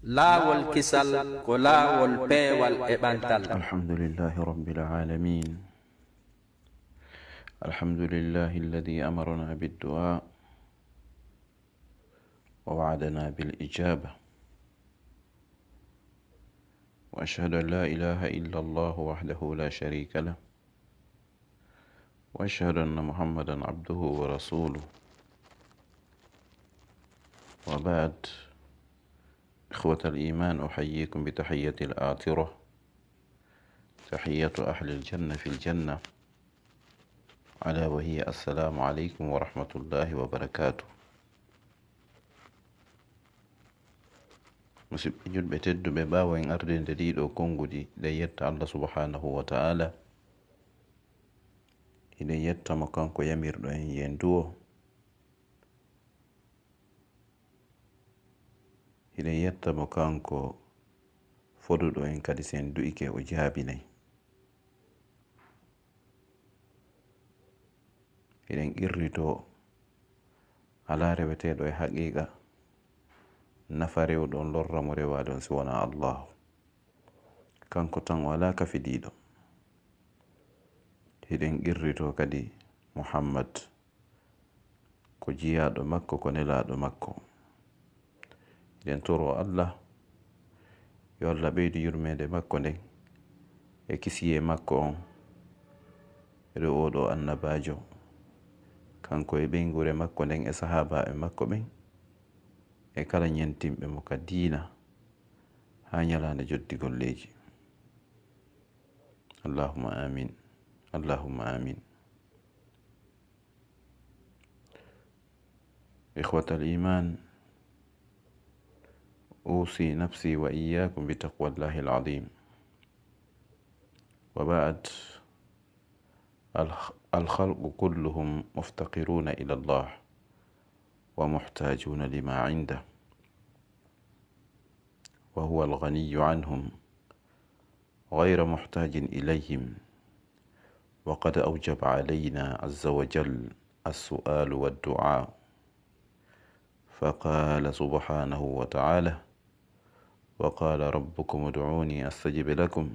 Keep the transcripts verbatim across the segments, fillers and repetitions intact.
Laawol kisal ko laawol peewal e ɓantal. الحمد لله رب العالمين. الحمد لله الذي أمرنا بالدعاء ووعدنا بالإجابة. وأشهد أن لا إله إلا الله وحده لا شريك له. وأشهد أن محمدا عبده ورسوله. وبعد، إخوة الإيمان، أحييكم بتحية الآخرة، تحية أهل الجنة في الجنة، ألا وهي السلام عليكم ورحمة الله وبركاته. Musidɓe julɓe tedduɓe, ɓaawo en ardinde ɗiɗo konnguɗi, ɗe yetta Allah subhanahu wa ta'ala. Hiɗen yetta mo kanko yamirɗo en yen du'o. Hiɗen yetta mo kanko foduɗo en kadi, si en du'ike o jaabinay. Hiɗen qirrito alaa reweteeɗo e haqiiqa, nafa rewɗo on, lorra mo rewaade on si wonaa Allaahu. Kanko tan o alaa kafidiiɗo. Hiɗen qirrito kadi Muhammad, ko jiyaaɗo makko, ko nelaaɗo makko. Hiɗen toro Allah, yo Allah ɓeydu yurmeende makko nden e kisiyee makko on e dow oo ɗoo annabaajo, kanko e ɓeynguure makko nden e sahaabaaɓe makko ɓen e kala ñentinɓe mo ka diina haa ñalaande joddigol leydi. Allahumma amin. Allahumma amin. إخوة الإيمان، أوصي نفسي وإياكم بتقوى الله العظيم. وبعد، الخ-، الخلق كلهم مفتقرون إلى الله ومحتاجون لما عنده، وهو الغني عنهم غير محتاج إليهم، وقد أوجب علينا عز وجل السؤال والدعاء، فقال سبحانه وتعالى: وقال ربكم ادعوني أستجب لكم،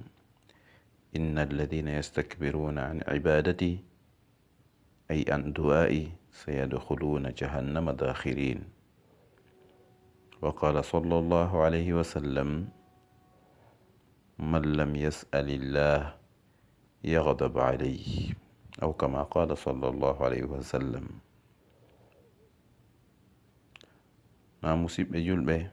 إن الذين يستكبرون عن عبادتي أي عن دعائي سيدخلون جهنم داخرين. وقال صلى الله عليه وسلم: من لم يسأل الله يغضب عليه، أو كما قال صلى الله عليه وسلم. Na musiɓɓe julɓe,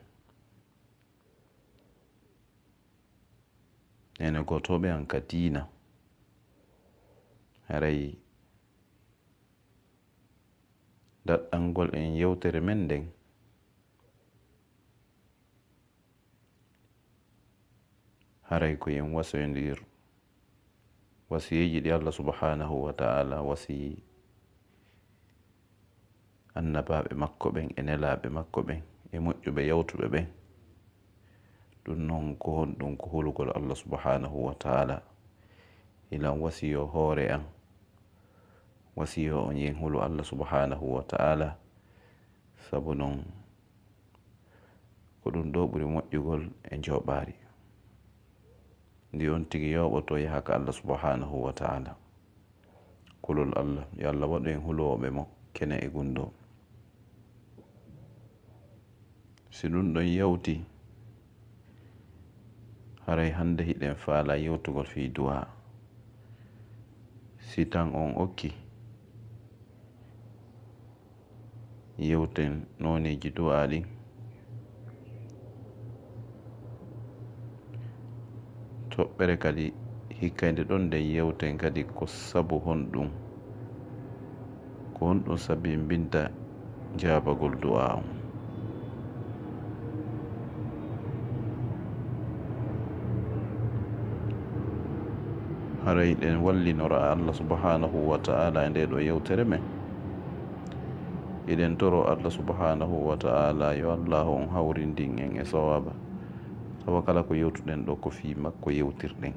nene gotooɓe an ka diina, haray daɗɗangol en yewtere men nden, haray ko yen wasoyondir wasiyeeji ɗi Allah subhanahu wa ta'ala wasiyi annabaaɓe makko ɓen e nelaaɓe makko ɓen e moƴƴuɓe yawtuɓe ɓen. Ɗum non ko honɗum? Ko hulugol Allah subhanahu wa ta'ala. Ilan wasiyo hoore an, wasiyo on yen hulu Allah subhanahu wa ta'ala. Sabu non, ko ɗum ɗoo ɓuri moƴƴugol e njooɓaari ndi on tigi yooɓoto yaha ka Allah subhanahu wa ta'ala. Kulol Allah, yo Allah waɗu en hulooɓe mo kene e gunndoo. Si ɗum ɗon yawti, haray hannde hiɗen faalaa yewtugol fii du'aa. Si tan on okki yewten nooneeji du'aa ɗin, toɓɓere kadi hikka e nde ɗon nden yewten kadi ko sabu honɗum, ko honɗum sabinbinta jaabagol du'aa on. Haray ɗen wallinora Allah subhanahu wa ta'ala e ndee ɗoo yewtere men. Eɗen toro Allah subhanahu wa ta'ala yo Allahu on hawrindin en e sawaaba. Sawa kala ko yewtuɗen ɗoo ko fii makko yewtirɗen.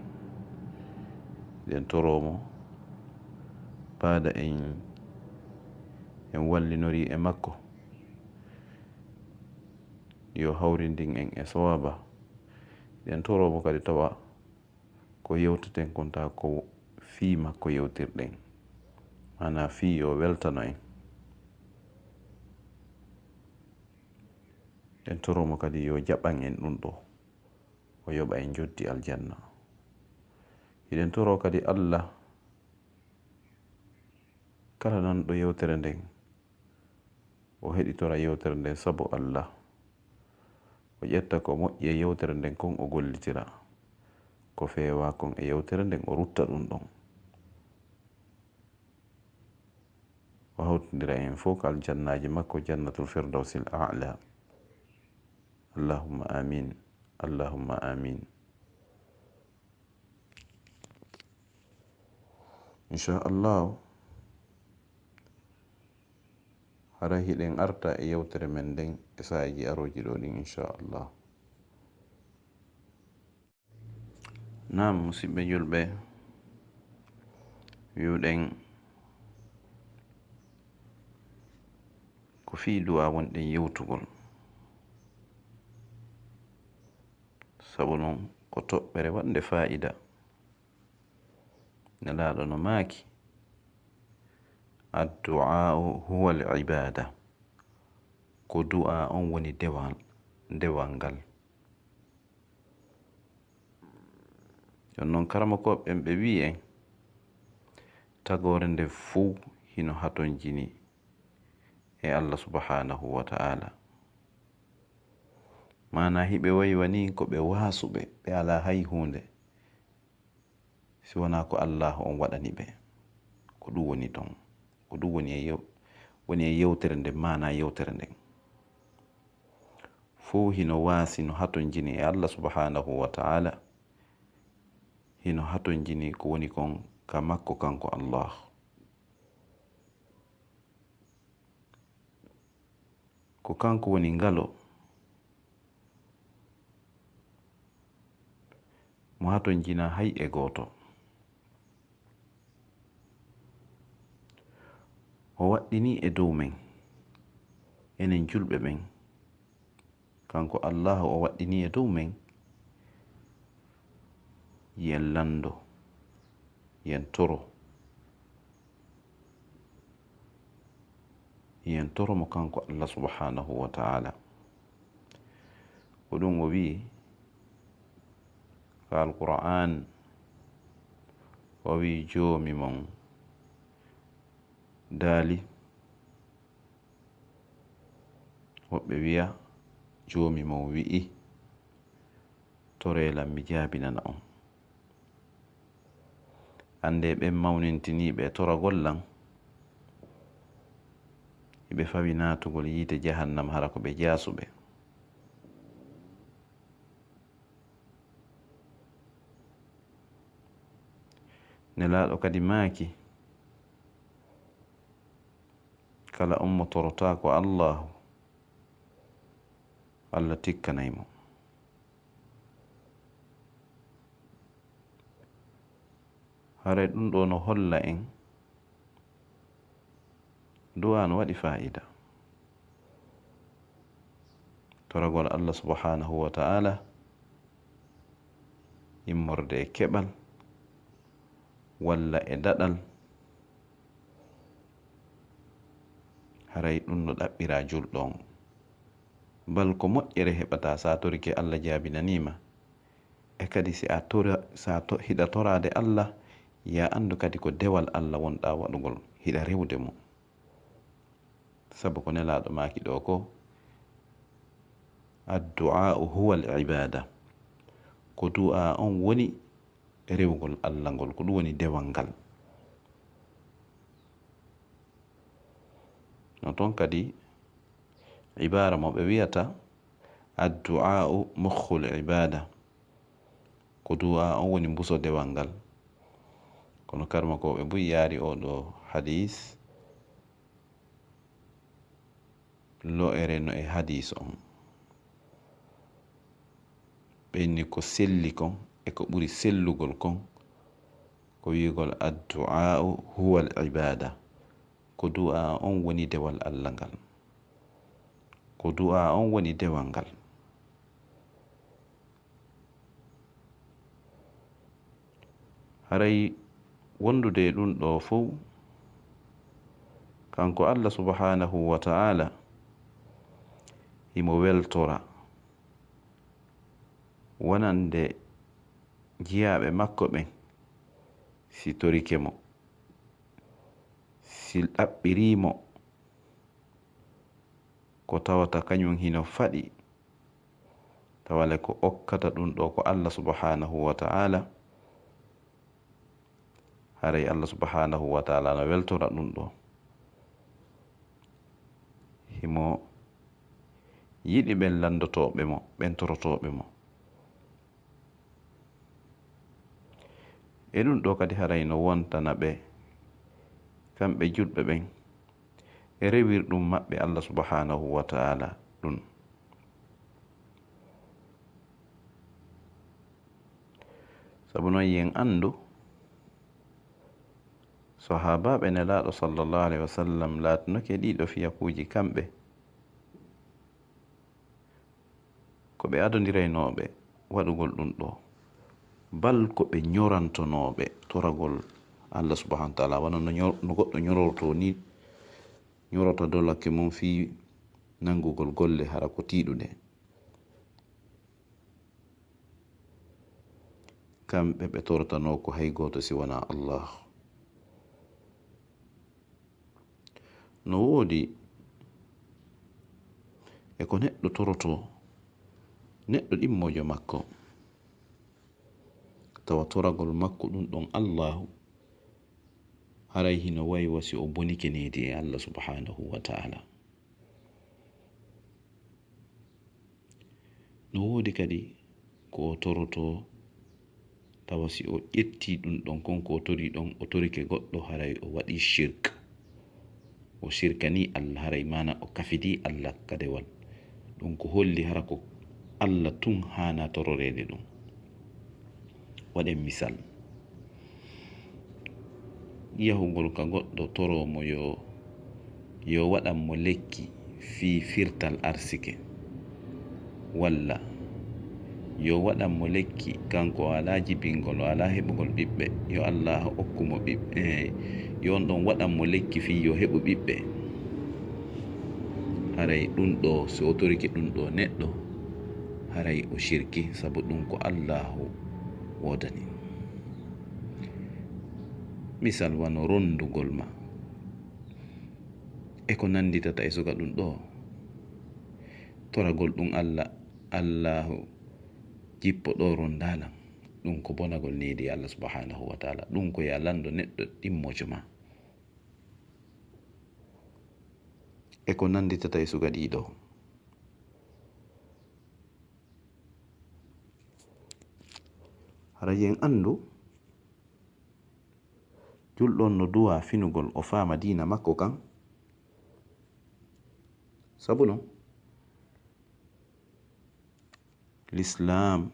Eɗen toro mo baada en, en wallinori e makko. yo hawrindin en e sowaaba. Hiɗen toro mo kadi tawa ko yewteten kon taa ko fii makko yewtirɗen, maanaa fii yo weltano en. Hiɗen toro mo kadi yo jaɓan en ɗum ɗoo, o yoɓa en njotti aljanna. Hiɗen toro kadi Alla, kala nanɗo yewtere nden, o heɗitora yewtere nden sabu Alla. O ƴetta ko moƴƴi e yewtere nden kon, o gollitira. Ko feewaa kon e yewtere nden, o rutta ɗum ɗon. O hawtindira en fof ko aljannaaji makko, Jannatul Firdawsil A'la. Allahumma amin. Allahumma amin. Inchallahu, hara hiɗen arta e yewtere men nden e saa'iiji arooji ɗoo ɗin, inchallah. Naam, musidɓe julɓe, wi'uɗen ko fii du'a wonɗen yewtugol. Sabu non ko toɓɓere waɗnde faa'ida. Nelaaɗo no maaki, "Addu'aa'u huwal ibaada." Ko du'a on woni dewal, dewal ngal. Jooni non, karamokooɓe ɓen ɓe wi'i en, tagoore nde fow hino hatonjini e Allah subhanahu wa ta'ala. Maanaa hiɓe wayi wa nii ko ɓe waasuɓe, ɓe alaa hay huunde, si wanaa ko Allaahu on waɗani ɓe. Ko ɗum woni ton. Ko ɗum woni e yew-, woni e yewtere nden, maanaa yewtere nden. Fow hino waasi, no hatonjini e Allah subhanahu wa ta'ala, hino hatonjini ko woni kon ka makko kanko Allah. Ko kanko woni ngalo mo hatonjinaa hay e gooto. O waɗɗinii e dow men, enen julɓe ɓen, kanko Allaahu o waɗɗinii e dow men, yen lanndo, yen toro. Yen toro mo kanko Allah subhanahu wa ta'ala. Ko ɗum o wi'i ka Alqur'aan, o wi'i, "Joomi mon daali." Woɓɓe wi'a, "Joomi mon wi'i, toree lan, mi jaabinana on." Anndee, ɓen mawnintiniiɓe e toragol lan, hiɓe fawi naatugol yiite jahannama, hara ko ɓe jaasuɓe. Nelaaɗo kadi maaki, kala on mo torotaako Allaahu, Allah tikkanay mo. Haray ɗum ɗoo no holla en du'a no waɗi faa'ida. Toragol Allah subhanahu wa ta'ala immorde e keɓal walla e daɗal, haray ɗum no ɗaɓɓiraa julɗo on. Bal ko moƴƴere heɓataa si a torike Allah jaabinanii ma. E kadi si a tora, si a to-, hiɗa toraade Allah, yo a anndu kadi ko dewal Allah wonɗaa waɗugol, hiɗa rewde mo. Sabu ko Nelaaɗo maaki ɗoo ko, "Addu'aa'u huwal ibaada." Ko du'a on woni rewgol Allah ngol, ko ɗum woni dewal ngal. No ton kadi ibaara mo ɓe wi'ata, "Addu'aa'u mukhul ibaada." Ko du'a on woni mbuso dewal ngal. Kono karmakooɓe buy yaari oo ɗoo hadiis, lo'ere no e hadiis on. Ɓe inni ko selli kon e ko ɓuri sellugol kon, ko wi'ugol, "Addu'aa'u huwal ibaada." Ko du'a on woni dewal Allah ngal. Ko du'a on woni dewal ngal. Haray wondude e ɗun ɗoo fow, kanko Allah subhanahu wa ta'ala himo weltora wonande jiyaaɓe makko ɓen si torike mo, si ɗaɓɓirii mo ko tawata kañun hino faɗi, tawa le ko okkata ɗun ɗoo ko Allah subhanahu wa ta'ala, haray Allah subhanahu wa ta'ala no weltora ɗun ɗoo. Himo yiɗi ɓen lanndotooɓe mo, ɓen torotooɓe mo. E ɗun ɗoo kadi haray no wontana ɓe, kamɓe julɓe ɓen, e rewirɗun maɓɓe Allah subhanahu wa ta'ala ɗun. Sabu non, yen anndu, sahaabaaɓe Nelaaɗo sallallahu alayhi wa sallam laatinoke ɗiɗo fiyakuuji kamɓe, ko ɓe adondiraynooɓe waɗugol ɗun ɗoo, bal ko ɓe ñorantonooɓe toragol Allah subhanahu wa ta'ala, wano no ñor-, no goɗɗo ñorortoo nii, ñorota dolakke mun fii nanngugol golle hara ko tiiɗuɗe. Kamɓe ɓe torotanoo ko hay gooto si wanaa Allah. No woodi e ko neɗɗo torotoo, neɗɗo ɗimmoojo makko, tawa toragol makko ɗun ɗon Allaahu haray hino wayi wa si o bonike needi e Allah subhanahu wa ta'ala. No woodi kadi ko o torotoo, tawa si o ƴettii ɗun ɗon, kon ko o torii ɗon, o torike goɗɗo, haray o waɗii shirk. O shirkanii Allah, haray maana o kafidii Allah ka dewal. Ɗun ko holli hara ko Allah tun haanaa tororeede ɗun. Waɗen misal. Yahugol ka goɗɗo toroo mo yo, yo waɗan mo lekki fii firtal arsike, walla yo waɗan mo lekki kanko o alaa jibingol, o alaa heɓugol ɓiɓɓe, yo Allaahu okku mo ɓiɓɓe, eh, yo on ɗon waɗan mo lekki fii yo heɓu ɓiɓɓe. Haray ɗun ɗoo, si o torike ɗun ɗoo neɗɗo, haray o shirki, sabu ɗun ko Allaahu woodani. Misal wano rondugol ma e ko nannditata e suga ɗun ɗoo. Toragol ɗun Alla, Allaahu jippo ɗoo rondaa lan. Ɗun ko bonagol needi Alla subhanahu wa ta'ala. Ɗun ko yo a lanndo neɗɗo ɗimmoojo ma. E ko nannditata e suga ɗii ɗoo. Hara yen anndu, julɗo on no duwaa finugol o faama diina makko kan. Sabu non, Lislaam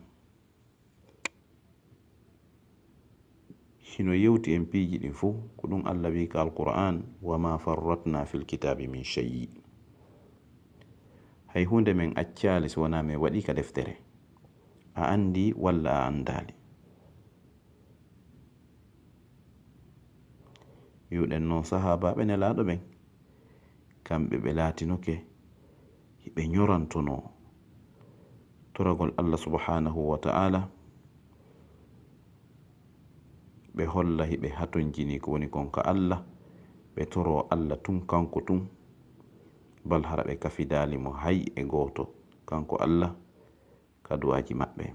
hino yewti en piiji ɗin fow, ko ɗun Alla wi'i ka Alqur'aan, "Wa ma farratna fil kitaabi min shay'i." Hay huunde men accaali si wonaa men waɗii ka deftere. A anndi walla a anndaali? Wi'uɗen non sahaabaaɓe Nelaaɗo ɓen, kamɓe ɓe laatinoke hiɓe ñorantonoo toragol Alla subhanahu wa ta'ala, ɓe holla hiɓe hatonjini ko woni kon ka Alla, ɓe toroo Alla tun kanko tun, bal hara ɓe kafidaali mo hay e gooto kanko Alla ka du'aaji maɓɓe.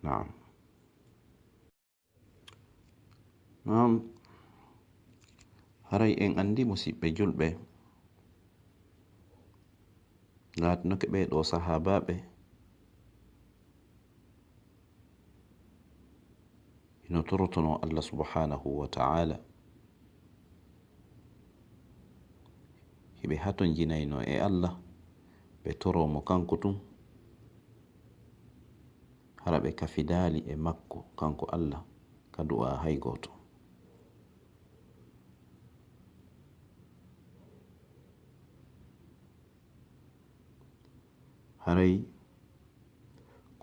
Naam. Naam, haray en anndi, musiɓɓe julɓe, laatinoke ɓee ɗoo sahaabaaɓe hino torotonoo Alla subhanahu wa ta'ala, hiɓe hatonjinaynoo e Alla, ɓe toroo mo kanko tun, hara ɓe kafidaali e makko kanko Alla ka du'aa hay gooto. Haray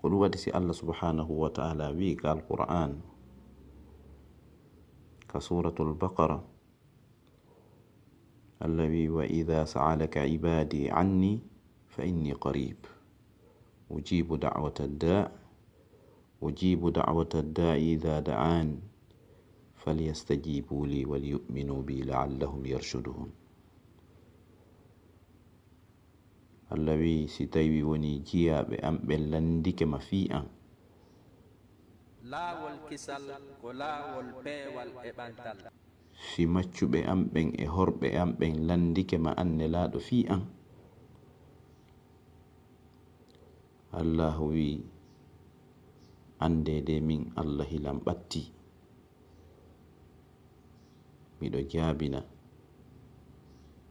Ko ɗum waɗi si Allah subhanahu wa ta'ala wi'i ka Alqur'an, ka Suratul Baqara, Allah wi'i: "Wa idha sa'alaka ibadi anni fa inni qarib, ujibu da'wata da', ujibu da'wata da'i idha da'an, falyastajibu li wal yu'minu bi la'allahum yarshudun." Allah wi'i: "Si tawi woni jiyaaɓe am ɓen landike ma fii an." Laawol kisal ko laawol peewal e ɓantal. Si maccuɓe am ɓen e horɓe am ɓen landike ma an Nelaaɗo fii an. Allahu wi'i: "Anndee de min Allah hilan ɓattii. Miɗo jaabina,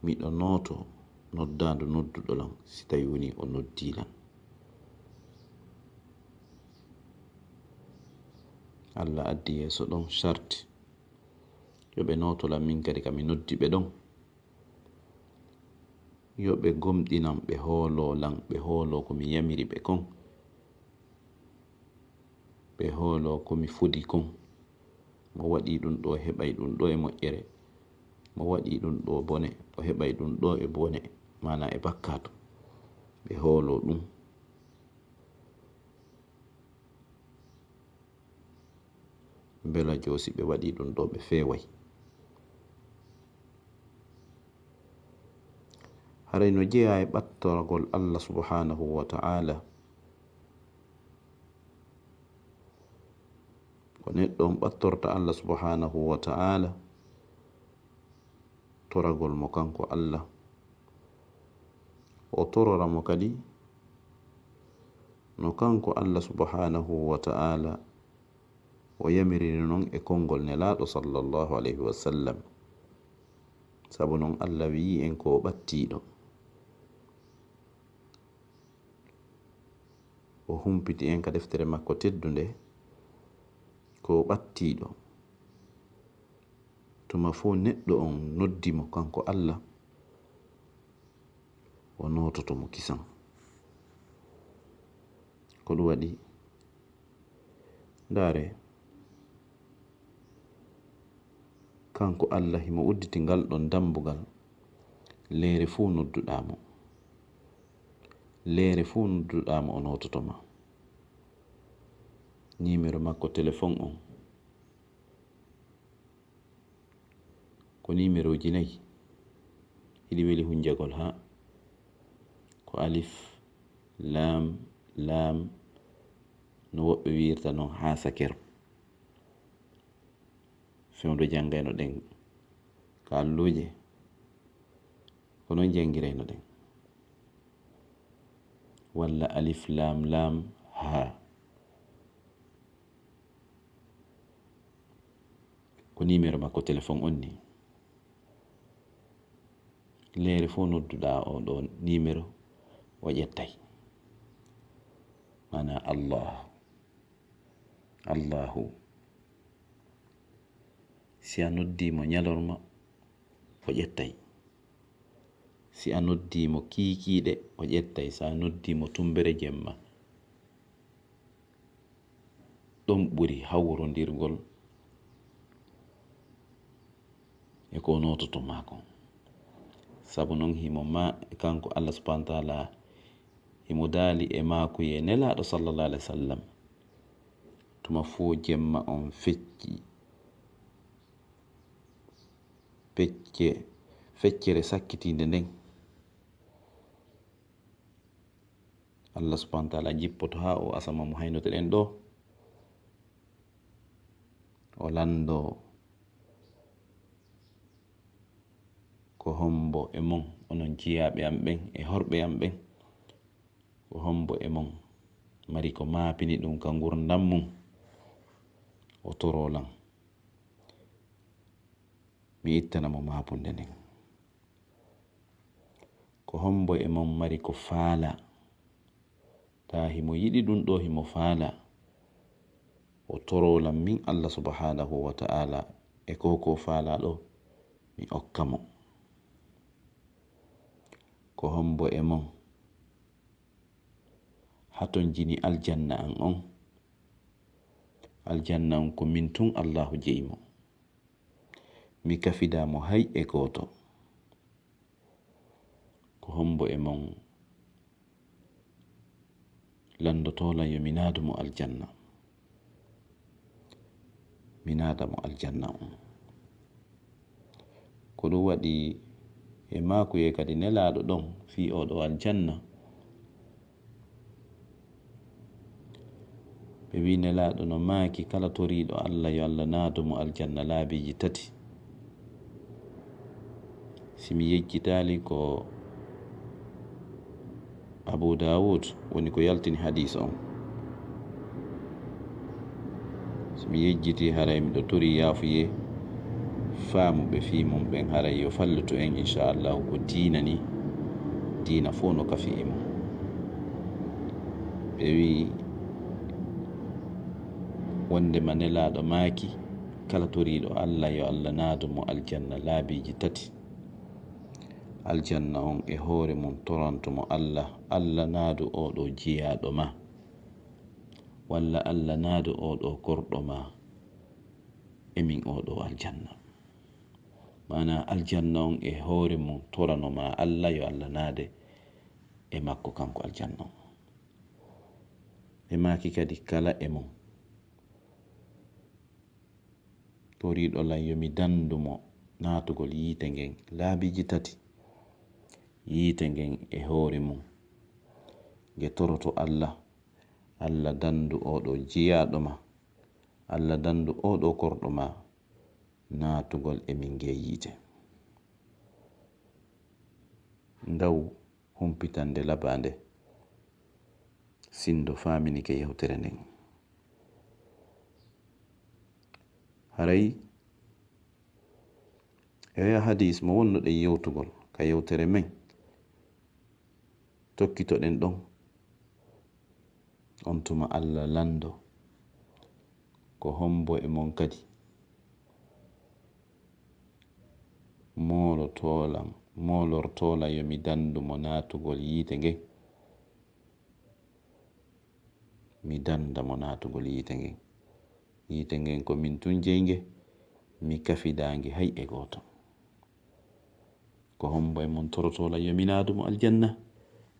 miɗo nooto noddaandu nodduɗo lan, si tawi woni o noddii lan." Allah addi yeeso ɗon sarti, yo ɓe nooto lan min kadi ka mi noddi ɓe ɗon. Yo ɓe gomɗinan, ɓe hooloo lan, ɓe hooloo ko mi yamiri ɓe kon. Ɓe hooloo ko mi fodi kon. Mo waɗii ɗum ɗoo, heɓay ɗum ɗoo e moƴƴere. Mo waɗii ɗum ɗoo bone, o heɓay ɗum ɗoo e bone, maanaa e bakkaatu. Ɓe hooloo ɗum. Mbela joo si ɓe waɗii ɗum ɗoo, ɓe feeway. Haray no jeyaa e ɓattoragol Allah subhanahu wa ta'ala. Ko neɗɗo on ɓattorta Allah subhanahu wa ta'ala, toragol mo kanko Allah. O torora mo kadi no kanko Allah subhanahu wa ta'ala o yamiriri non e konngol Nelaaɗo sallallahu alayhi wa sallam. Sabu non Allah wi'i en ko o ɓattiiɗo. O humpiti en ka deftere makko teddunde ko o ɓattiiɗo. Tuma fof neɗɗo on noddi mo kanko Allah, o noototo mo kisan. Ko ɗum waɗi, ndaare, kanko Allah himo udditi ngal ɗon dambugal, leere fof nodduɗaa mo. Leere fof nodduɗaa mo, o noototo ma. Niimero makko telefon on, ko nimerooji nayi. Hiɗi weli hunjagol, haa ko alif, laam, laam, no woɓɓe wi'irta non haa sakero. Fewndo janngayno ɗen ka alluuje, ko non janngirayno ɗen. Walla alif, laam, laam, haa. Ko niimero makko telefon on ni. Leere fof nodduɗaa oo ɗoo niimero, o ƴettay. Maanaa Allah, Allahu. Si a noddii mo ñalorma, o ƴettay. Si a noddii mo kiikiiɗe, o ƴettay. Si a noddii mo tumbere jemma, ɗon ɓuri hawrondirgol e ko o noototo maa kon. Sabu non, himo ma, kanko Allah subhanahu wa ta'ala, himo daali e maakuyee Nelaaɗo sallallahu alaihi wasallam, tuma fof jemma on fecci, fecce, feccere sakkitiinde nden, Allah subhanahu wa ta'ala jippoto haa o asama mo haynotoɗen ɗoo, o lanndoo ko hombo e mon, onon jiyaaɓe am ɓen e horɓe am ɓen, ko hombo e mon mari ko maapini ɗum ka ngurndan mum, o toroo lan, mi ittana mo maapunde nden. Ko hombo e mon mari ko faala, taa himo yiɗi ɗum ɗoo, himo faala, o toroo lan min Allah subhanahu wa ta'ala e ko ko faalaa ɗoo, mi okka mo. Ko hombo e mon hatonjini aljanna an on. Aljanna on ko min tun Allahu jeyi mo. Mi kafidaa mo hay e gooto. Ko hombo e mon lanndotoo lan yo mi naadu mo aljanna? Mi naada mo aljanna on. Ko ɗum waɗi e maakuyee kadi Nelaaɗo ɗon fii oo ɗoo aljanna. Ɓe wi'i Nelaaɗo no maaki kala toriiɗo Alla yo Alla naadu mo aljanna laabiiji tati. Si mi yejjitaali ko Abu Daawud woni ko yaltini hadiis on. Si mi yejjitii haray miɗo torii yaafuyee faamuɓe fii mun ɓen haray yo fallitu en inchallahu ko diina ni, diina fow no kafi e mun. Ɓe wi'i wondema Nelaaɗo maaki kala toriiɗo Alla yo Alla naadu mo aljanna laabiiji tati. Aljanna on e hoore mun toranto mo Alla, Alla naadu oo ɗoo jiyaaɗo ma, walla Alla naadu oo ɗoo korɗo ma e min oo ɗoo aljanna. Maanaa aljanna on e hoore mun torano ma Alla yo Alla naade e makko kanko aljanna on. Ɓe maaki kadi kala e mun toriiɗo lan yo mi danndu mo naatugol yiite ngen laabiiji tati. Yiite ngen e hoore mun nge toroto Alla, Alla danndu oo ɗoo jiyaaɗo ma, Alla danndu oo ɗoo korɗo ma naatugol e min ngee yiite. Ndaw humpitannde labaande sinndo faaminike yewtere nden. Haray e oya hadiis mo wonno ɗen yewtugol ka yewtere men, tokkito ɗen ɗon. On tuma Alla lanndo ko hombo e mon kadi moolotoolan, moolortoolan yo mi danndu mo naatugol yiite ngen. Mi dannda mo naatugol yiite ngen. Yiite ngen ko min tun jeyi nge, mi kafidaa nge hay e gooto. Ko hombo e mon torotoo lan yo mi naadu mo aljanna?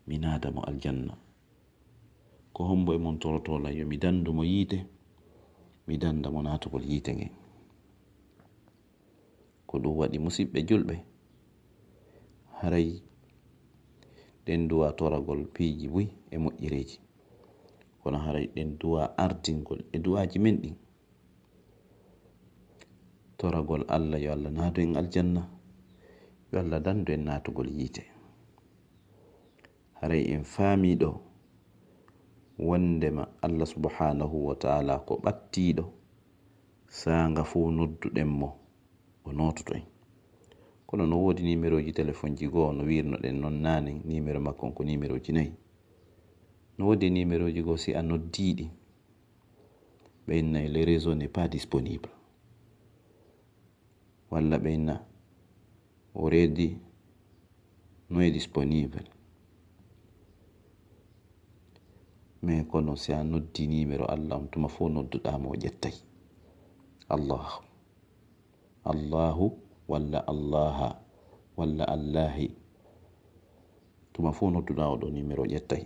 Mi naada mo aljanna. Ko hombo e mon torotoo lan yo mi danndu mo yiite? Mi dannda mo naatugol yiite ngen. Ko ɗum waɗi, musiɓɓe julɓe, haray ɗen duwaa toragol piiji buy e moƴƴereeji, kono haray ɗen duwaa ardingol e duwaaji men ɗin. Toragol Alla yo Alla naadu en aljanna, yo Alla danndu en naatugol yiite. Haray en faamii ɗoo wonndema Alla subhanahu wa taala ko ɓattiiɗo, saanga fow nodduɗen mo, o noototo en. Kono no woodi nimerooji telefonji goo, no wiirnoɗen non naanen, nimero makko on ko nimerooji nayi. No woodi nimerooji goo, si a noddii ɗi, ɓe inna le réseau n'est pas disponible. Walla ɓe inna o reedi no e disponible. Mais kono si a noddi nimero Alla on, tuma fow nodduɗaa mo, o ƴettay. Allah. Allahu walla Allaha walla Allahi. Tuma fow nodduɗaa oo ɗoo nimero, o ƴettay.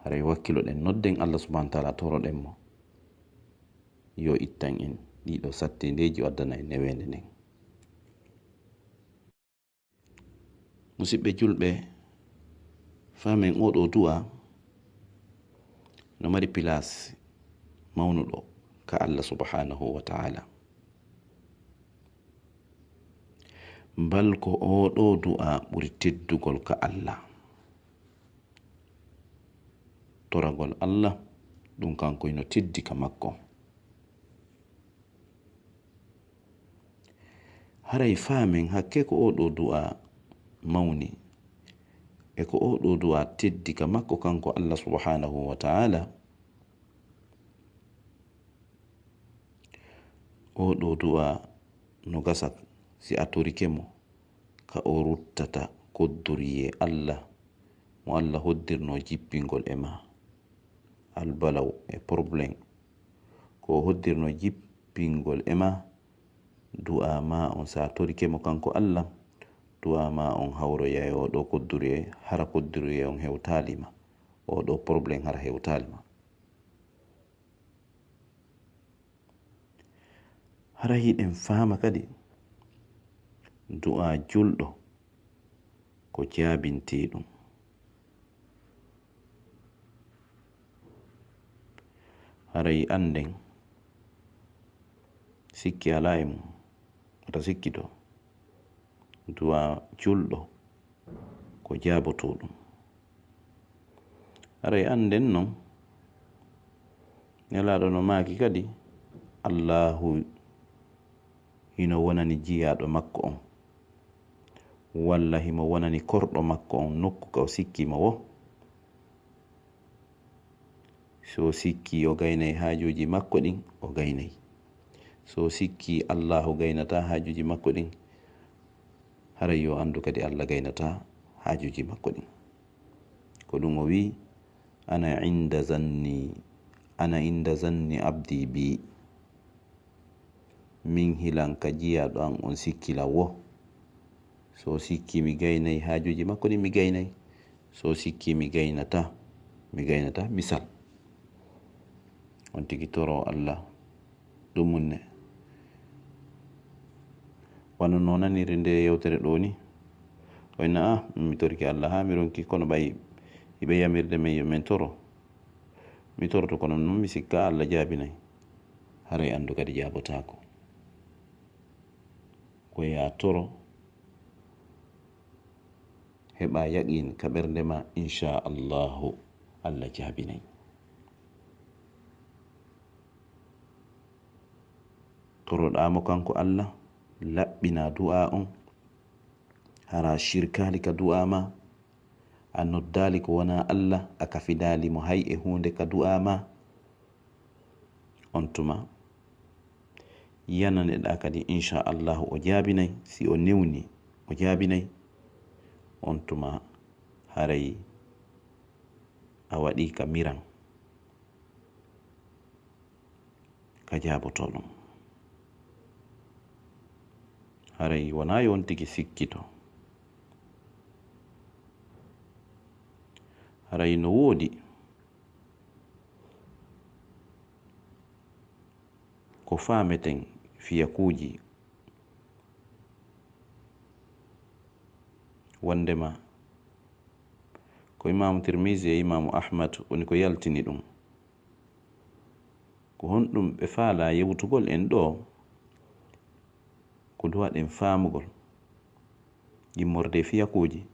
Haray wakkiloɗen nodden Alla subhanahu wa taala, toroɗen mo yo ittan en ɗii ɗoo sattindeeji, o addana en neweende nden. Musiɓɓe julɓe, faamen oo ɗoo du'aa no mari pilaas mawnuɗo ka Alla subhanahu wa taala. Bal ko oo ɗoo du'aa ɓuri teddugol ka Alla. Toragol Alla, ɗum kanko hino teddi ka makko. Haray faamen hakkee ko oo ɗoo du'aa mawni, e ko oo ɗoo du'aa teddi ka makko kanko Alla subhanahu wa taala. Oo ɗoo du'aa no gasa si a torike mo ka o ruttata koddoriyee Alla mo Alla hoddirnoo jippingol e maa. albalaw e problème, ko o hoddirno jippingol e ma du'a ma on, sa torike mo kanko Allah, du'a ma on hawroyay o ɗo kodduriye, hara kodduriye on hewtali ma, o ɗo problème hara hewtali ma. Hara hiɗen faama kadi du'a julɗo ko jaabinteeɗum. Haray annden sikki alaa e mum, wota sikkito, du'a julɗo ko jaabotooɗum. Haray annden non, Nelaaɗo no maaki kadi, Allaahu hino wonani jiyaaɗo makko on, walla himo wonani korɗo makko on nokku ka o sikki mo wo. So o sikki o gaynay haajuuji makko ɗin, o gaynay. So o sikki Allaahu gaynataa haajuuji makko ɗin, haray yo anndu kadi Alla gaynataa haajuuji makko ɗin. Ko ɗum o wi'i, "Ana inda zanni, ana inda zanni abdi bi." Min hilan ka jiyaaɗo an on sikki lan wo. So o sikki mi gaynay haajuuji makko ɗin, mi gaynay. So o sikki mi gaynata, mi gaynata. Misal. On tigi toro Alla. Ɗum mun ne. Wano no naniri nde yewtere ɗo ni. O inna, "Ah, mi torike Alla haa mi ronki, kono ɓay hiɓe yamirde men yo men toro. Mi toroto, kono non mi sikka Alla jaabinay." Haray anndu kadi jaabotaako. Ko yaa toro, heɓa yaqiin ka ɓernde ma, insha Allahu, Alla jaabinay. Toroɗaa mo kanko Alla, laɓɓinaa du'a on, hara shirkaali ka du'a ma, a noddaali ko wonaa Alla, a kafidaali mo hay e huunde ka du'a ma, on tuma yananeɗaa kadi, insha Allahu, o jaabinay. Si o newni, o jaabinay, on tuma haray a waɗii ka miran ka jaabotoo ɗum. Haray wonaa yo on tigi sikkito. Haray no woodi ko faameten fiyakuuji, wonndema ko Imaamu Tirmisi e Imaamu Ahmad woni ko yaltini ɗum. Ko honɗum ɓe faalaa yewtugol en ɗoo? Ko du'a ɗen faamugol, immorde e fiyakuuji,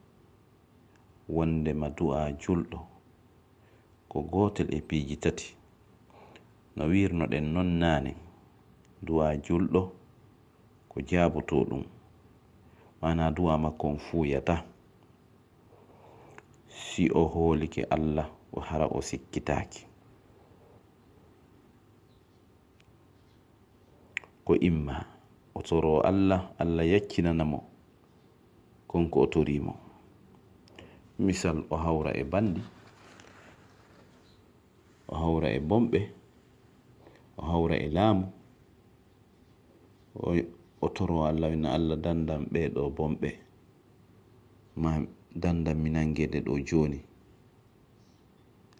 wonndema du'a julɗo ko gootel e piiji tati. No wiirnoɗen non naane, du'a julɗo ko jaabotoo ɗum, maanaa du'a makko on fuuyata. Si o hoolike Alla, o hara o sikkitaaki. Ko imma o toroo Alla, Alla yaccinana mo kon ko o torii mo. Misal, o hawra e banndi, o hawra e bomɓe, o hawra e laamu, o, o toroo Alla, o inna Alla, danndam ɓee ɗoo bomɓe, ma danndam mi nanngeede ɗoo jooni.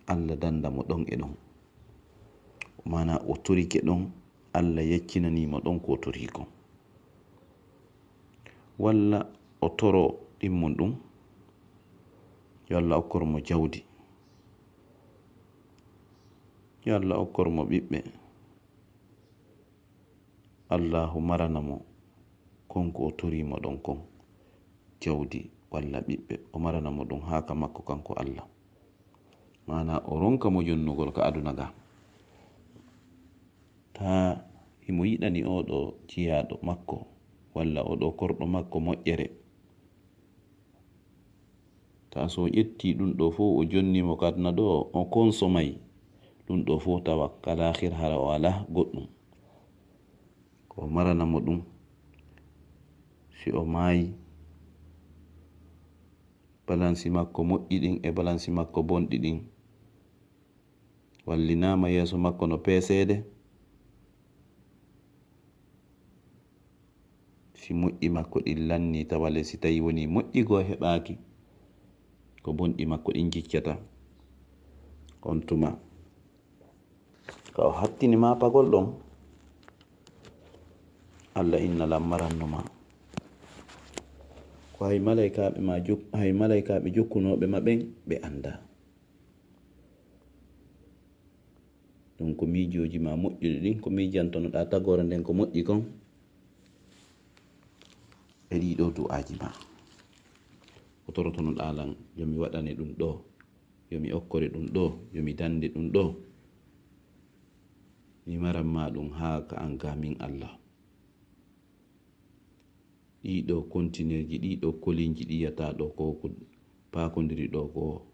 Alla dannda mo ɗon e ɗon. Maanaa o torike ɗon, Alla yaccinanii mo ɗon ko o torii kon. Walla o toroo ɗimmun ɗum, yo Alla okkor mo jawdi, yo Alla okkor mo ɓiɓɓe, Allaahu marana mo kon ko o torii mo ɗon kon, jawdi walla ɓiɓɓe, o marana mo ɗum haa ka makko kanko Alla. Maanaa o ronka mo jonnugol ka aduna ga. Taa himo yiɗani oo ɗoo jiyaaɗo makko walla oo ɗoo korɗo makko moƴƴere. Taa so o ƴettii ɗum ɗoo fow o jonni mo ka aduna ɗoo, o konsomay ɗum ɗoo fow, tawa ka laahira hara o alaa goɗɗum. Ko o marana mo ɗum, si o maayi, balansi makko moƴƴi ɗin e balansi makko bonɗi ɗin, Wallinaama yeeso makko no peeseede. Si moƴƴi makko ɗin lannii, tawa le si tawii wonii moƴƴi goo heɓaaki, ko bonɗi makko ɗin jiccata. On tuma, ka o hattini maapagol ɗon, Alla inna lammaranno ma. Ko hay malaykaaɓe ma jok-, hay malaykaaɓe jokkunooɓe ma ɓen, ɓe anndaa. Ɗum ko miijooji ma moƴƴuɗi ɗin, ko miijantonoɗaa tagoore nden ko moƴƴi kon e ɗii ɗoo du'aaji ma. Ko torotonoɗaa lan, yo mi waɗane ɗum ɗoo, yo mi okkore ɗum ɗoo, yo mi dande ɗum ɗoo. Mi maran ma ɗum haa ka an ga min Alla. Ɗii ɗoo kontinerji, ɗii ɗoo kolinji ɗi yata ɗoo ko, ko paakondiri ɗoo ko,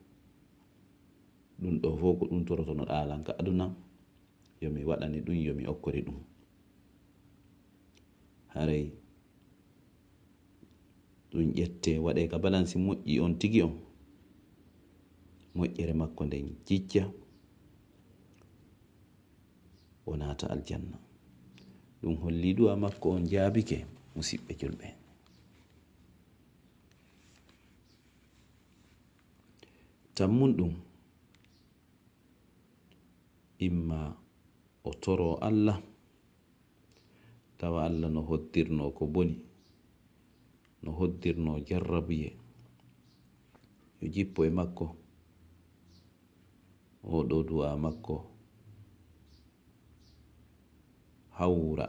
ɗum ɗoo fof ko ɗum torotonoɗaa lan ka aduna, yo mi waɗane ɗum, yo mi okkore ɗum. Haray ɗum ƴettee, waɗee ka balansi moƴƴi on tigi on, moƴƴere makko nden jicca, o naata aljanna. Ɗum holli du'a makko on jaabike, musiɓɓe julɓe. Tammun ɗum, imma o toroo Alla, tawa Alla no hoddirnoo ko boni, no hoddirnoo jarrabuyee, yo jippo e makko. Oo ɗoo du'aa makko hawra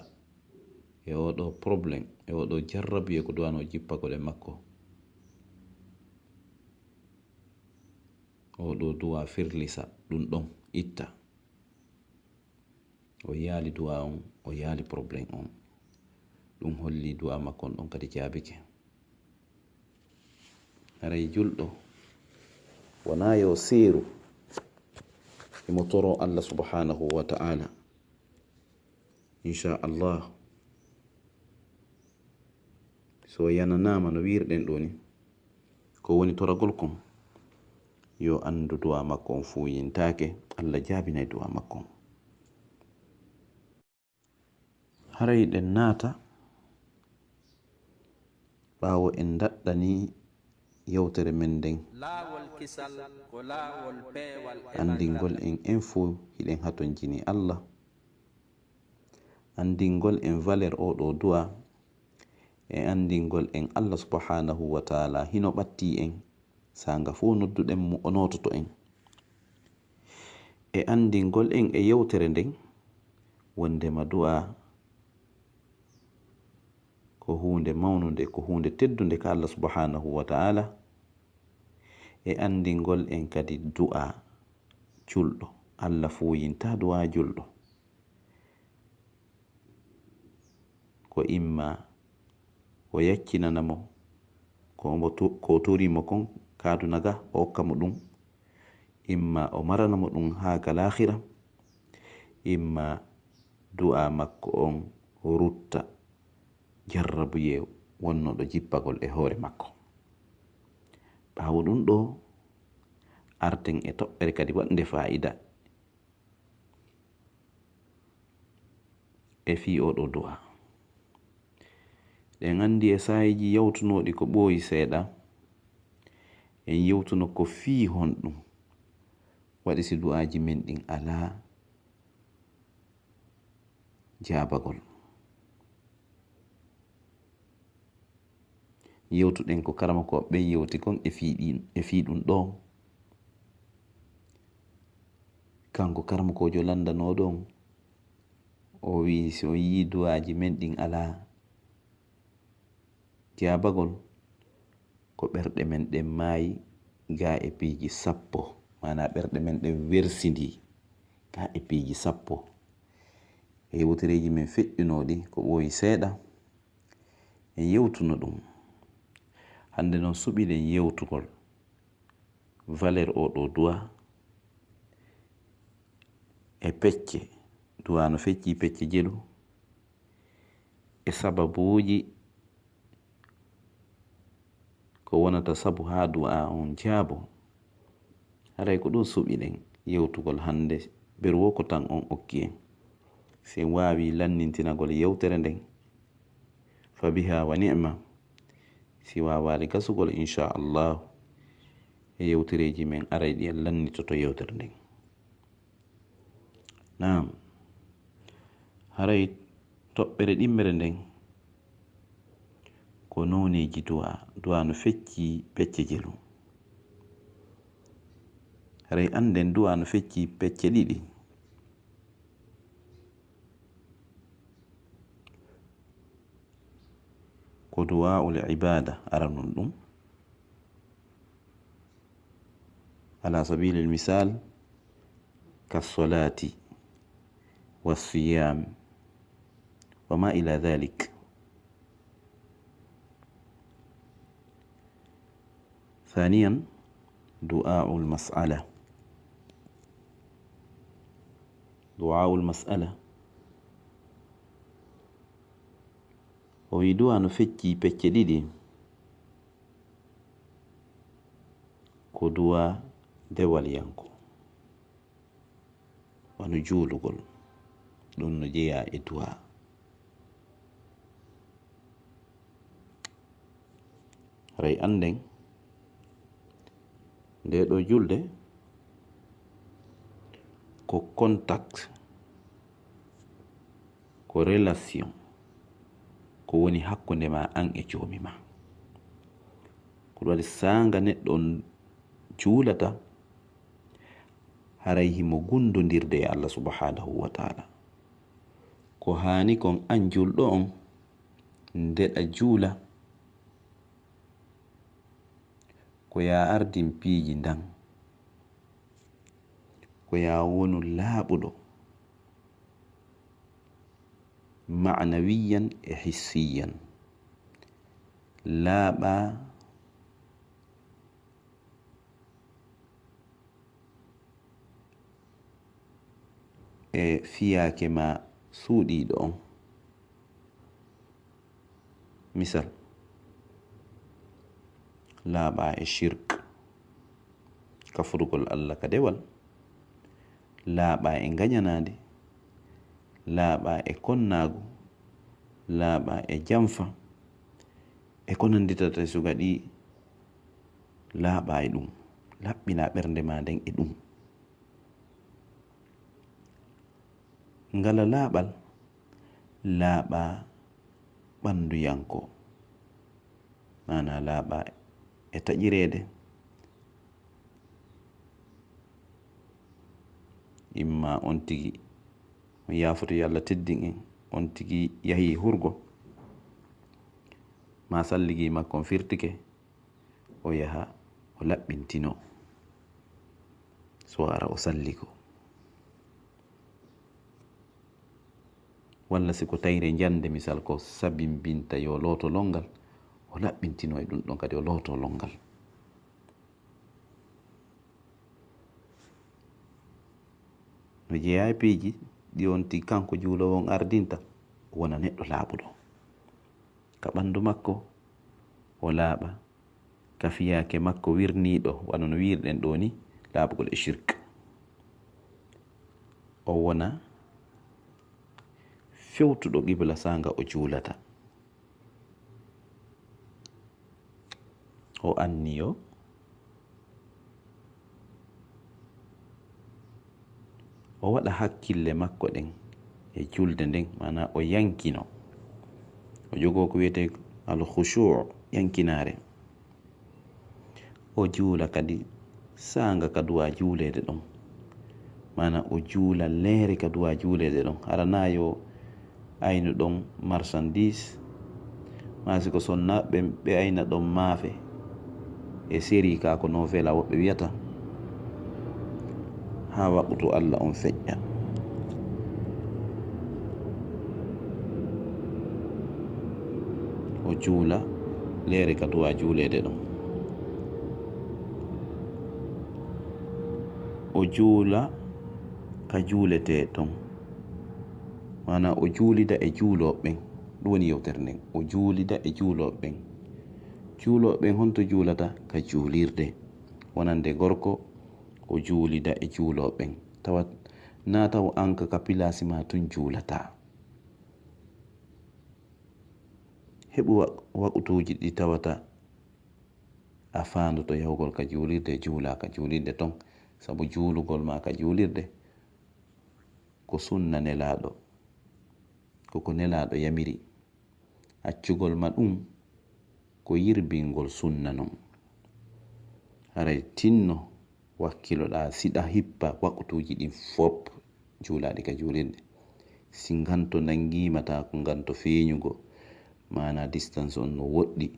e oo ɗoo problème, e oo ɗoo jarrabuyee ko du'anoo jippagol e makko. Oo ɗoo du'aa firlisa ɗum ɗon, itta. O yaali du'aa on, o yaali problème on. Ɗum holli du'aa makko on ɗon kadi jaabike. Haray julɗo wonaa yo seeru himo toroo Alla subhanahu wa ta'ala. Insha Allah, so yananaama no wiirɗen ɗoo ni, ko woni toragol kon, yo anndu du'aa makko on fuuyintaake, Alla jaabinay du'aa makko on. Haray ɗen naata, ɓaawo en daɗɗanii yewtere men nden, laawol kisal ko laawol peewal e anndingol en, en fow hiɗen hatonjini Alla, anndingol en valeur oo ɗoo du'aa, e anndingol en Alla subhanahu wa ta'ala hino ɓattii en, saanga fow nodduɗen mo, o noototo en. E anndingol en e yewtere nden, wonndema du'aa ko huunde mawnunde, ko huunde teddunde ka Alla subhanahu wa ta'ala. E anndingol en kadi du'aa julɗo, Alla fuuyintaa du'aa julɗo. Ko imma o yaccinana mo ko mo to-, ko o torii mo kon ka aduna ga, o okka mo ɗum, imma o marana mo ɗum haa ka laakhira, imma du'aa makko on rutta jarrabuyee wonnooɗo jippagol e hoore makko. Ɓaawo ɗum ɗoo, arten e toɓɓere kadi waɗnde faa'ida e fii oo ɗoo du'aa. Ɗen anndi e saa'iiji yawtunooɗi ko ɓooyi seeɗa, en yewtuno ko fii honɗum waɗi si du'aaji men ɗin alaa jaabagol. Yewtuɗen ko karamokooɓe ɓen yewti kon e fii ɗin, e fii ɗum ɗoo. Kanko karamokoojo lanndanooɗo on, o wi'i, si on yi'ii du'aaji men ɗin alaa jaabagol, ko ɓerɗe men ɗen maayi gaa e piiji sappo, maanaa ɓerɗe men ɗen wersindii gaa e piiji sappo. E yewtereeji men feƴƴunooɗi ko ɓooyi seeɗa, en yewtuno ɗum. Hannde non suɓiɗen yewtugol valeur oo ɗoo du'aa e pecce, du'aa no feccii pecce jelu, e sababuuji ko wonata sabu haa du'aa on jaabo. Haray ko ɗum suɓiɗen yewtugol hannde, Beru wo ko tan on okki en. Si en waawii lannintinagol yewtere nden, fa biha wa ni'ma. Si waawaali gasugol, inchallahu, e yewtereeji men aray ɗi en lannitoto yewtere nden. Naam, haray toɓɓere ɗimmere nden ko nooneeji du'a. Du'a no fecci pecce jelu. Haray annden du'a no fecci pecce ɗiɗi. Ko du'a'ul ibaada aranun ɗum. Ala sabilil misal, ka solati, wa siyam, wa ma ila dhalik. Thaniyan, du'a'ul mas'ala. Du'a'ul mas'ala. O wi du'a no fecci pecce ɗiɗi. Ko du'a dewal yanko. Wano juulugol. Ɗum no jeyaa e du'a. Haray annden, nde ɗo julde, ko contact, ko relation, ko woni hakkunde ma an e joomi ma. Ko ɗum waɗi saanga neɗɗo on juulata, haray himo gundondirde e Allah subhanahu wa ta'ala. Ko haani kon an julɗo on, ndeɗa juula, ko yaa ardin piiji ndan, ko yaa wonu laaɓuɗo, ma'nawiyan e hissiyan. Laaɓa e fiyaake ma suuɗiiɗo on. Misal, laaɓa e shirk, kafrugol Allah ka dewal, laaɓa e ngañanaade, laaɓa e konnaagu, laaɓa e janfa, e ko nannditata e suga ɗi, laaɓa e ɗum, laɓɓina ɓernde ma nden e ɗum. Ngala laaɓal, laaɓa ɓannduyanko, maanaa laaɓa e taƴireede, imma on tigi, on yaafoto yo Allah teddin en, on tigi yahii hurgo, maa salligi makko on firtike, o yaha o laɓɓintinoo, so ara o salligo. Walla si ko tayre njande, misal, ko sabimbinta yo looto lonngal, o laɓɓintinoo e ɗum ɗon kadi, o looto lonngal. No jeyaa e piiji ɗi on tigi kanko juuloowo on ardinta, o wona neɗɗo laaɓuɗo. Ka ɓanndu makko, o laaɓa. Ka fiyaake makko wirniiɗo, wano no wiirɗen ɗoo ni, laaɓugol e shirk. O wona fewtuɗo qibla saanga o juulata. O anniyo, o waɗa hakkille makko ɗen e julde nden, maanaa o yankino. O jogoo ko wiyetee al khushu', yankinaare. O juula kadi saanga ka duwaa juuleede ɗon. Maanaa o juula leere ka duwaa juuleede ɗon. Hara naa yo aynu ɗon marchandise, maa si ko sonnaaɓe ɓe, ɓe ayna ɗon maafe e seri ka ko novela woɓɓe wiyata, haa waqutu Alla on feƴƴa. O juula leere ka duwaa juuleede ɗon. O juula ka juuletee ton. Maanaa o juulida e juulooɓe ɓen. Ɗum woni yewtere nden. O juulida e juulooɓe ɓen. Juulooɓe ɓen honto juulata? Ka juulirde. Wonande gorko, o juulida e juulooɓe ɓen. Tawa Na taw an ka, ka pilaasi ma tun juulataa. Heɓu wa-, waqutuuji ɗi tawata a faandoto yahugol ka juulirde, juulaa ka juulirde ton, sabu juulugol ma ka juulirde ko sunna Nelaaɗo, ko ko Nelaaɗo yamiri. Accugol ma ɗum ko yirbingol sunna non. Haray tinno wakkiloɗaa siɗa hippa waqutuuji ɗin fof juulaaɗi ka juulirde. Si nganto nangiima, taa ko nganto feeñugo, maanaa distance on no woɗɗi,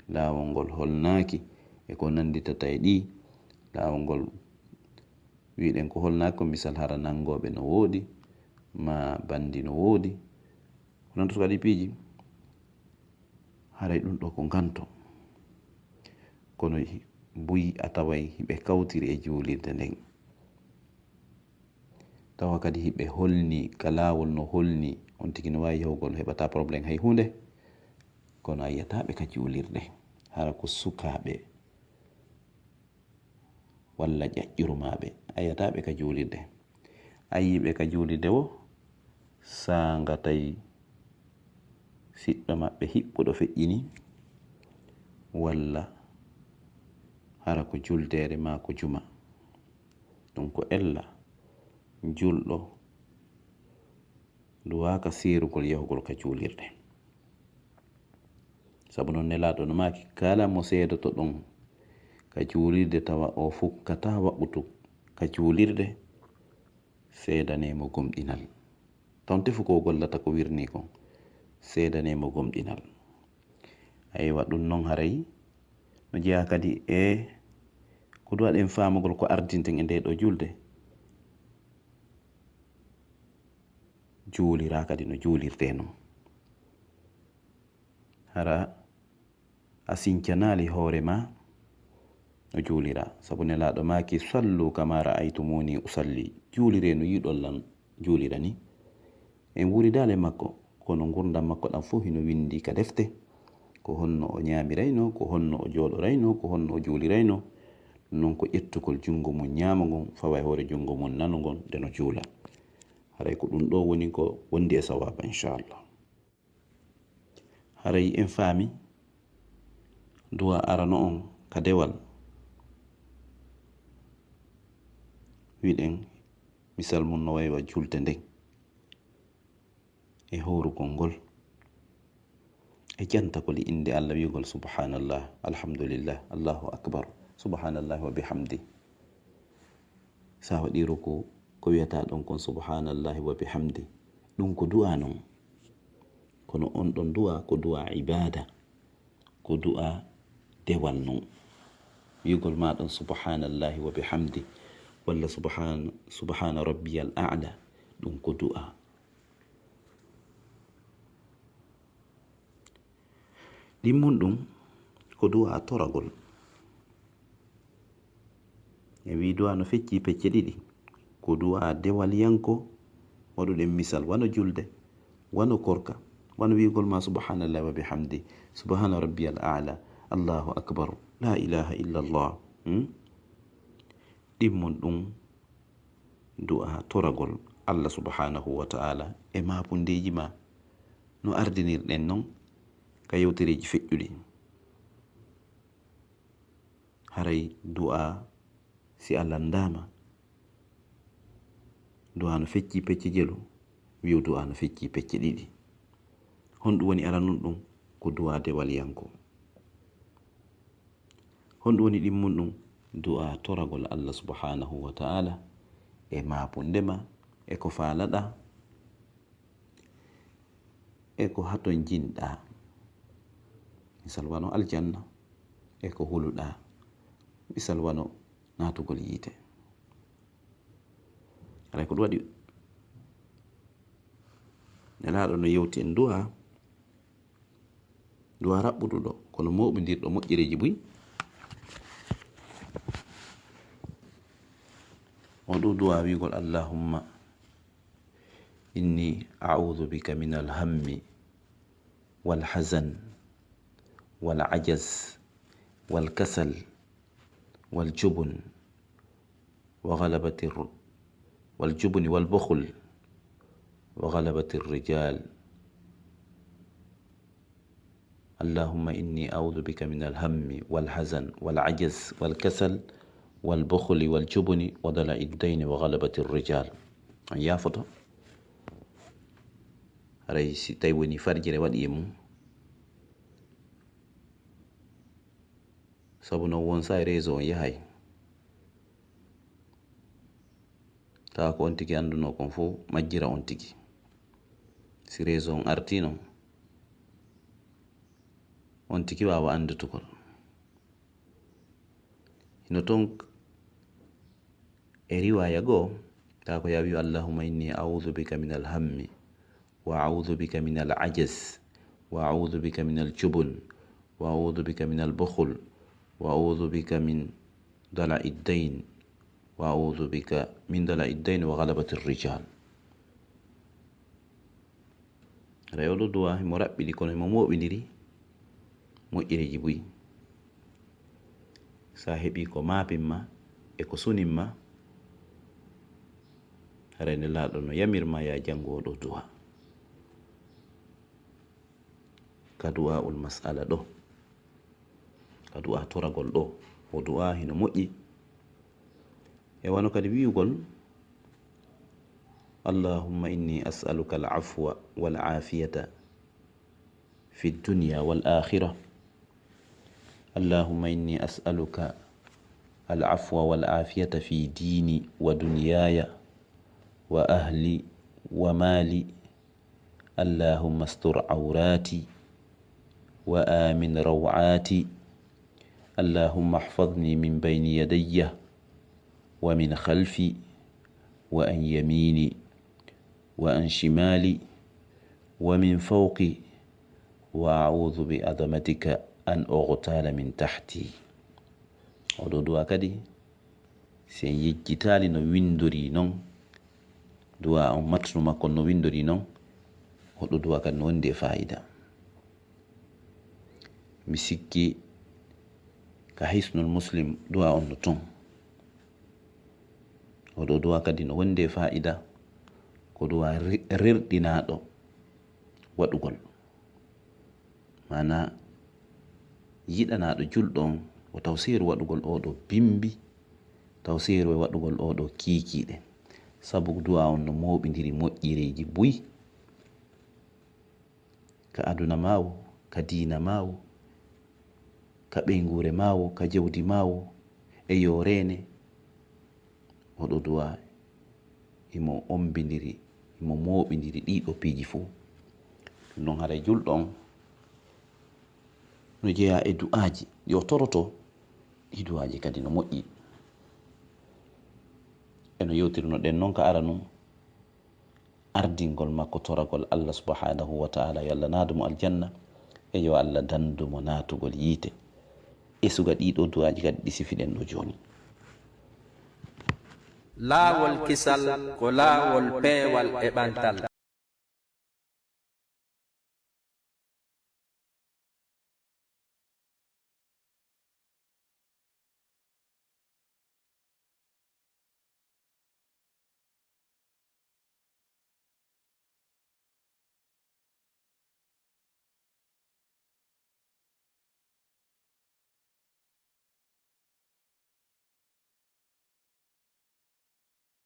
laawol ngol holnaaki, e ko nannditata e ɗii, laawol ngol wi'ɗen ko holnaaki, ko misal hara nanngooɓe no woodi, maa banndi no woodi. Ko non to kadi piiji, haray ɗum ɗo ko nganto. Kono hi-, buy a taway hiɓe kawtiri e juulirde nden. Tawa kadi hiɓe holni ka laawol no holni, on tigi no waawi yahugol, heɓataa problème hay huunde. Kono a yi'ataa ɓe ka juulirde. Hara ko sukaaɓe walla ƴaƴƴuru maa ɓe. A yi'ataa ɓe ka juulirde. A yi'ii ɓe ka juulirde wo, saanga tawi siɗɗo maɓɓe hiɓɓuɗo feƴƴini, walla hara ko juldeere maa ko juma. Ɗum ko ella julɗo duwaaka seerugol yahugol ka juulirde. Sabu non Nelaaɗo no maaki, kala mo seedoto ɗon ka juulirde tawa o fukkataa waqutu ka juulirde, seedanee mo gomɗinal. Tawon tefu ko o gollata ko wirnii kon, seedanee mo gomɗinal. Aywa, ɗum non haray no jeyaa kadi e ko duwaɗen faamugol ko ardinten e ndee ɗoo julde. Juuliraa kadi no juulirtee non. Hara a sincanaali hoore maa no juuliraa. Sabu Nelaaɗo maaki, "Sallu kama ra'aytumuni usalli." Juuliree no yi'uɗon lan juulira ni. En wuuridaali e makko, kono ngurndan makko ɗan fof hino winndi ka defte. Ko honno o ñaamiraynoo, ko honno o jooɗoraynoo, ko honno o juuliraynoo. Ɗum non ko ƴettugol junngo mum ñaamo ngon fawa e hoore junngo mum nano ngon nde no juula. Haray ko ɗum ɗoo woni ko wondi e sawaaba, inchallah. Haray en faami du'a arano on ka dewal. Wiɗen misal mum no wayi wa julde nden e hoorugol ngol e jantagol e innde Allah, wi'ugol subhanallah, alhamdulillah, Allahu akbar, subhanallahi wa bihamdi. Sa waɗi ruku, ko wiyata ɗon kon subhanallahi wa bihamdi, ɗum ko du'a non. Kono on ɗon du'a ko du'a ibada, ko du'a dewal non. Wi'ugol ma ɗon subhanallahi wa bihamdi, walla subhan-, subhana rabbiyal a'la, ɗum ko du'a. Ɗimmun ɗum ko du'a toragol. En wii du'a no fecci pecce ɗiɗi. Ko du'a dewaliyanko, waɗuɗen misal, wano julde, wano korka, wano wi'ugol ma subhanallahi wa bihamdi, subhana rabbiyal a'la, Allahu akbar, la ilaha illa Allah. Hmm? Ɗimmun ɗum du'a toragol Allah subhanahu wa ta'ala e maapundeeji ma, no ardinirɗen non ka yewtereeji feƴƴuɗi. Haray du'a, si a lanndaama, du'a no fecci pecce jelu, wi'u du'a no fecci pecce ɗiɗi. Honɗum woni aranun ɗum? Ko du'a dewaliyanko. Honɗum woni ɗimmun ɗum? Du'a toragol Allah subhanahu wa ta'ala e maapunde ma, e ko faalaɗaa, e ko haton jinɗaa. Misal wano aljanna, e ko huluɗaa. Misal wano naatugol yiite. Haray ko ɗum waɗi Nelaaɗo no yewti en du'a, du'a raɓɓuduɗo, kono mooɓindirɗo moƴƴereeji buy. O ɗum du'a wi'ugol, "Allahumma inni a'udhu bika min al-hammi wal hazan wal ajaz wal kasal wal jubun wa ghalabati r-, والجبن والبخل وغلبة الرجال. اللهم إني أعوذ بك من الهم والحزن والعجز والكسل والبخل والجبن وضلع الدين وغلبة الرجال. On yaafoto. Haray si tawi woni farjere waɗi e mum. Sabu non won saa'i réseau on yahay. Tawa ko on tigi anndunoo kon fof majjira on tigi. Si réseau on artii non, on tigi waawa anndutugol. Hino ton e riwaaya goo, tawa ko yaa wi'u, "Allahumma inni a'udhu bika min al-hammi, wa a'udhu bika min al-ajaz, wa a'udhu bika min al-jubn, wa a'udhu bika min al-bukhul, wa a'udhu bika min dala'i ad-dayn, wa a'udhu bika min dala'i ad-dayn wa ghalabati ar-rijal." Haray oo ɗoo duwaa himo raɓɓiɗi, kono himo mooɓindiri moƴƴereeji buy. Si a heɓii ko maapin ma e ko sunin ma, haray Nelaaɗo no yamir ma yaa janngu oo ɗoo duwaa. Ka du'aa'ul mas'ala ɗoo, ka du'aa toragol ɗoo, oo du'aa hino moƴƴi. E wano kadi wi'ugol, "Allahumma inni as'aluka al-afwa wal afiyata fi dunya wal akhirah. Allahumma inni as'aluka al-afwa wal afiyata fi dini wa dunyaya wa ahli wa mali. Allahumma astur awrati wa amin rawati. Allahumma ihfazni min bayni yadayya wa min khalfi wa an yamini wa an shimali wa min fawqi, wa a'udhu bi azamatika an ughtala min tahti." Oo ɗoo duwaa kadi, si en yejjitaali no winndori non, duwaa on, matnu makko no winndori non, oo ɗoo duwaa kadi no wondi e faayida. Mi sikki ka Hisnul Muslim duwaa on no ton. Oo ɗoo duwaa kadi no wondi e faayida, ko duwaa re-, rerɗinaaɗo waɗugol. Maanaa, yiɗanaaɗo julɗo on, o taw seeru waɗugol oo ɗoo bimbi, taw seeru e waɗugol oo ɗoo kiikiiɗe. Sabu duwaa on no mooɓindiri moƴƴereeji buy, ka aduna maa woo, ka diina maa woo, ka ɓeynguure maa woo, ka jawdi maa woo, e yo reene. Oo ɗoo duwaa himo ombindiri, himo mooɓindiri ɗii ɗoo piiji fow. Ɗum ɗon haray julɗo on no jeyaa e du'aaji ɗi o torotoo, ɗii du'aaji kadi no moƴƴi. E no yewtirnoɗen non ka aranun, ardingol makko toragol Allah subhanahu wa ta'ala yo Allah naadu mo aljanna, e yo Allah dandu mo naatugol yiite. E suga ɗii ɗoo du'aaji kadi ɗi sifiɗen ɗoo jooni. Laawol kisal ko laawol peewal e ɓantal.